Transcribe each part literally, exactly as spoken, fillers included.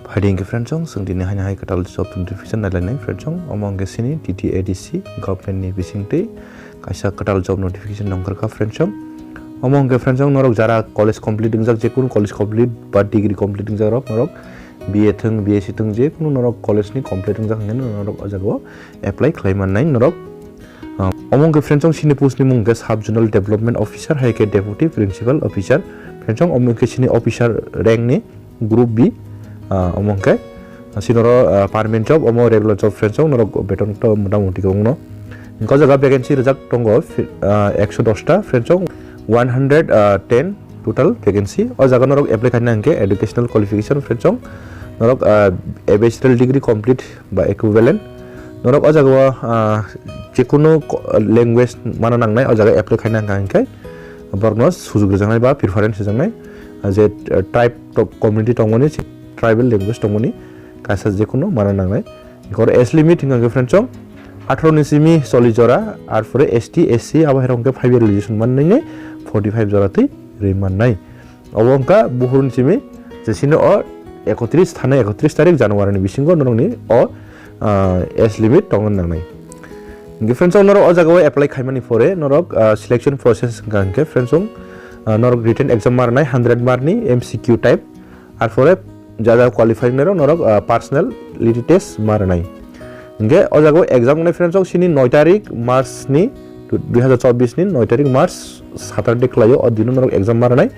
Phaidi hwnkhe friends chwng, chwng tini haino hai kwtal job notification nailainai friends chwng. Omo hwnkhe chini T T A D C government ni bisingtwi kaisa kwtal job notification nongkhorkha friends chwng. Omo hwnkhe friends chwng norok jara college complete wngjak, jekunu college complete ba degree complete wngjak rok norok B A thwng, B S C thwng, jekunu norok college ni complete wngjak hwnkhe norok o jaga o apply khlai mannai norok. Ah, omo hwnkhe friends chwng chini post ni mung hwnkhe Sub Zonal Development Officer hai khe Deputy Principal Officer. Friends chwng omo hwnkhe chini officer rank ni group B, ah, omo hwnkhe, ah, chini oro, ah, permanent job, omo regular job friends chwng norok beton to motamoti kwbangno. Hwnkhe o jaga vacancy rwjak tongo, fi-, ah, ekso dos ta friends chwng one hundred, ah, ten total vacancy. O jaga norok apply khaina hwnkhe educational qualification friends chwng norok, ah, a bachelor degree complete ba equivalent. Norok o jaga o, ah, jekunu ko-, language mano nangnai o jaga apply khaina hwnkha hwnkhe borokno sujuk rwjaknai ba preference rwjaknai, ah, je, ah, tribe to-, community tongmani, tribal language tongmani kaisa jekunu mano nangnai. Hwnkhe oro age limit hwnkha hwnkhe friends chwng atharo ni simi chollish jora, arpore S T, S C abo hai rok hwnkhe five year relaxation manwi forty five jora twi rwi mannai. Obo wngkha buphuruni simi je chini o ekotris thani ekotris tarik January ni bisingo norokni o, ah, age limit tongna nangnai. Hwnkhe friends chwng norok o jaga o apply khaimani pore norok, ah, selection process hwnkha hwnkhe friends chwng, ah, norok written exam ma rwnai hundred mark ni M C Q type, arpore ja ja qualify wngnai rok norok, ah, personality test ma rwnai. Hwnkhe o jaga o exam wngnai friends chwng chini noi tarik March ni dui hazar chobbish ni noi tarik March Saturday khlaio, o dino norok exam ma rwnai.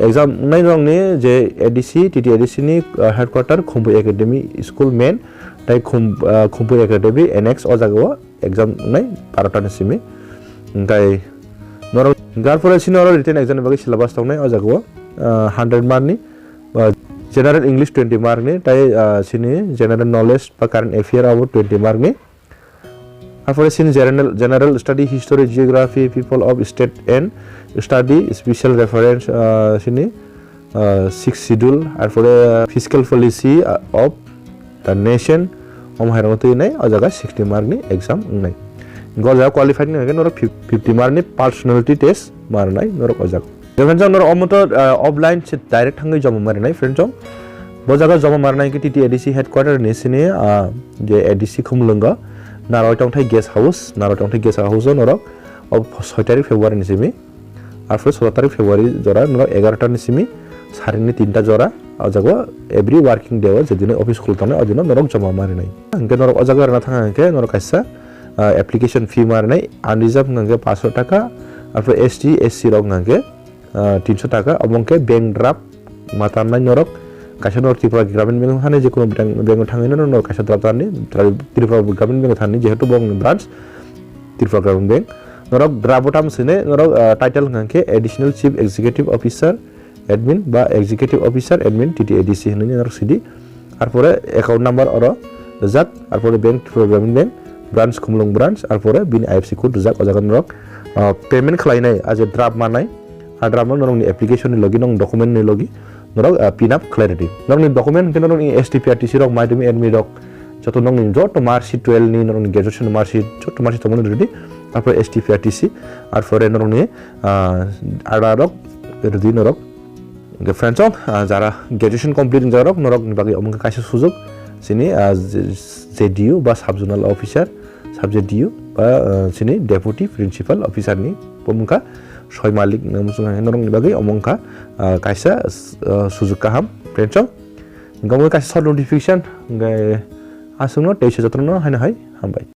Exam wngnai norokni je A D C, T T A D C ni, ah, headquarter Khumpui Academy School main, tai Khum-, ah, Khumpui Academy annex o jaga o exam wngnai barota ni simi. Hwnkhe norok, hwnkhe arpore chini oro written exam ni bagwi syllabus tongnai o jaga o, ah, hundred mark ni, ah, general English twenty mark ni, tai, ah, chini general knowledge ba current affair abo twenty mark ni. Arpore chini general, general study, history, geography, people of state and study, special reference, ah, chini, ah, sixth schedule, arpore fiscal policy, ah, of the nation, omo hai rokno twi nai o jaga sixty mark ni exam wngnai. Hwnkhe o jaga qualified ni hwnkhe norok fif-, fifty mark ni personality test ma rwnai norok o jaga. Friends chwng norok omo to, ah, offline se direct thangwi joma ma rwnai friends chwng. Bo jaga joma ma rwnai hwnkhe T T A D C headquarter ni sini, ah, je A D C Khumulwngo Narwai Tongthai guest house, Narwai Tongthai guest house o norok o soi tarik February ni simi. Arpore sotoro tarik February jora norok egarota ni simi sarini tinta jora o jaga o every working day o je dino office khuluk tongnai o dino norok joma ma rwnai. Hwnkhe norok o jaga rwna thang hwnkhe norok kaisa, ah, application fee ma rwnai, unreserved hwnkhe paanch sho taka, arpore S T, S C rok hwnkhe ah, tinso taka, omo hwnkhe bank draft ma tannai norok, kaisa norok Tripura Gramin Bank thani, jekunu bank, bank thangwi norok kaisa draft tani, Tripura Gramin Bank thani, jehetu bo wngni branch Tripura Gramin Bank. Norok draft o tamo sini, norok, ah, title hwnkha khe Additional Chief Executive Officer Admin ba Executive Officer Admin T T A D C hinwi norok sidi. Arpore account number oro rijak, arpore bank Tripura Gramin Bank, branch Khumulwng branch, arpore bini I F S C code rijak, o jaga norok, ah, payment khlainai, ah, je draft manai, ah, draft no norokni application ni logi, nong document ni logi, norok, ah, pin up khlai rwdi. Norokni document hwnkhe norokni S T P R T C rok, madhyamik admit rok, joto nokni joto mark sheet, twelve ni norokni graduation mark sheet, joto mark sheet tongmani rwdi, arpore S T P R T C, arpore norokni, ah, Aadhaar rok rwdi norok. Hwnkhe friends rok, ah, jara graduation complete wngjak rok norok ni bagwi omo wngkha kaisa sujuk chini, ah, J-, J D U ba sub zonal officer, sub J D U ba, ah, chini deputy principal officer ni bo wngkha soi malik, norok ni bagwi omo wngkha, ah, kaisa, ah, sujuk kaham friends rok. Hwnkhe omo kaisa short notification, hwnkhe aswkno tei se jotono haino hai hambai.